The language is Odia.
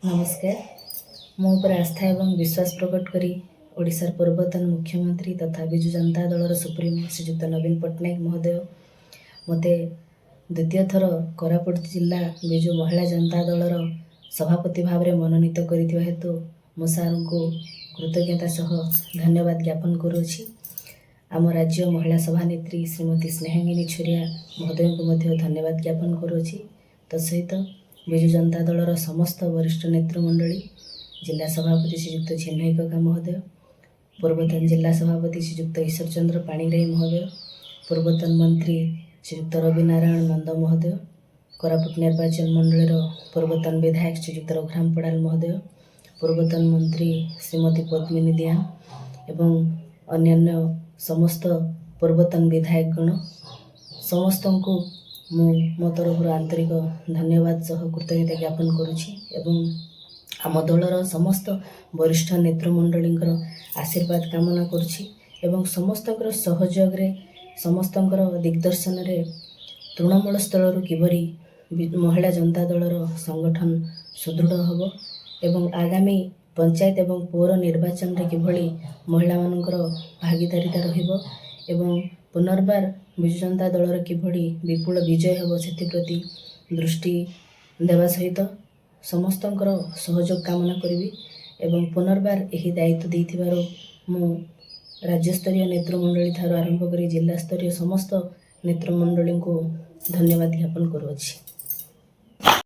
ନମସ୍କାର। ମୋ ଉପରେ ଆସ୍ଥା ଏବଂ ବିଶ୍ୱାସ ପ୍ରକଟ କରି ଓଡ଼ିଶାର ପୂର୍ବତନ ମୁଖ୍ୟମନ୍ତ୍ରୀ ତଥା ବିଜୁ ଜନତା ଦଳର ସୁପ୍ରିମୋ ଶ୍ରୀଯୁକ୍ତ ନବୀନ ପଟ୍ଟନାୟକ ମହୋଦୟ ମୋତେ ଦ୍ୱିତୀୟ ଥର କୋରାପୁଟ ଜିଲ୍ଲା ବିଜୁ ମହିଳା ଜନତା ଦଳର ସଭାପତି ଭାବରେ ମନୋନୀତ କରିଥିବା ହେତୁ ମୁଁ ସାର୍ଙ୍କୁ କୃତଜ୍ଞତା ସହ ଧନ୍ୟବାଦ ଜ୍ଞାପନ କରୁଅଛି। ଆମ ରାଜ୍ୟ ମହିଳା ସଭାନେତ୍ରୀ ଶ୍ରୀମତୀ ସ୍ନେହାଙ୍ଗିନୀ ଛୁରିଆ ମହୋଦୟଙ୍କୁ ମଧ୍ୟ ଧନ୍ୟବାଦ ଜ୍ଞାପନ କରୁଅଛି। ତତ୍ସହିତ ବିଜୁ ଜନତା ଦଳର ସମସ୍ତ ବରିଷ୍ଠ ନେତୃମଣ୍ଡଳୀ, ଜିଲ୍ଲା ସଭାପତି ଶ୍ରୀଯୁକ୍ତ ଚିନ୍ମୟୀ କକା ମହୋଦୟ, ପୂର୍ବତନ ଜିଲ୍ଲା ସଭାପତି ଶ୍ରୀଯୁକ୍ତ ଈଶ୍ୱର ଚନ୍ଦ୍ର ପାଣିଗ୍ରାହୀ ମହୋଦୟ, ପୂର୍ବତନ ମନ୍ତ୍ରୀ ଶ୍ରୀଯୁକ୍ତ ରବି ନାରାୟଣ ନନ୍ଦ ମହୋଦୟ, କୋରାପୁଟ ନିର୍ବାଚନ ମଣ୍ଡଳୀର ପୂର୍ବତନ ବିଧାୟକ ଶ୍ରୀଯୁକ୍ତ ରଘୁରାମ ପଡ଼ାଲ ମହୋଦୟ, ପୂର୍ବତନ ମନ୍ତ୍ରୀ ଶ୍ରୀମତୀ ପଦ୍ମିନୀ ଦିଆନ ଏବଂ ଅନ୍ୟାନ୍ୟ ସମସ୍ତ ପୂର୍ବତନ ବିଧାୟକଗଣ, ସମସ୍ତଙ୍କୁ ମୁଁ ମୋ ତରଫରୁ ଆନ୍ତରିକ ଧନ୍ୟବାଦ ସହ କୃତଜ୍ଞତା ଜ୍ଞାପନ କରୁଛି ଏବଂ ଆମ ଦଳର ସମସ୍ତ ବରିଷ୍ଠ ନେତୃମଣ୍ଡଳୀଙ୍କର ଆଶୀର୍ବାଦ କାମନା କରୁଛି ଏବଂ ସମସ୍ତଙ୍କର ସହଯୋଗରେ, ସମସ୍ତଙ୍କର ଦିଗ୍ଦର୍ଶନରେ ତୃଣମୂଳ ସ୍ତରରୁ କିପରି ମହିଳା ଜନତା ଦଳର ସଂଗଠନ ସୁଦୃଢ଼ ହେବ ଏବଂ ଆଗାମୀ ପଞ୍ଚାୟତ ଏବଂ ପୌର ନିର୍ବାଚନରେ କିଭଳି ମହିଳାମାନଙ୍କର ଭାଗିଦାରିତା ରହିବ ଏବଂ ପୁନର୍ବାର ବିଜୁ ଜନତା ଦଳର କିଭଳି ବିପୁଳ ବିଜୟ ହେବ, ସେଥିପ୍ରତି ଦୃଷ୍ଟି ଦେବା ସହିତ ସମସ୍ତଙ୍କର ସହଯୋଗ କାମନା କରିବି ଏବଂ ପୁନର୍ବାର ଏହି ଦାୟିତ୍ୱ ଦେଇଥିବାରୁ ମୁଁ ରାଜ୍ୟସ୍ତରୀୟ ନେତୃମଣ୍ଡଳୀ ଠାରୁ ଆରମ୍ଭ କରି ଜିଲ୍ଲାସ୍ତରୀୟ ସମସ୍ତ ନେତୃମଣ୍ଡଳୀଙ୍କୁ ଧନ୍ୟବାଦ ଜ୍ଞାପନ କରୁଅଛି।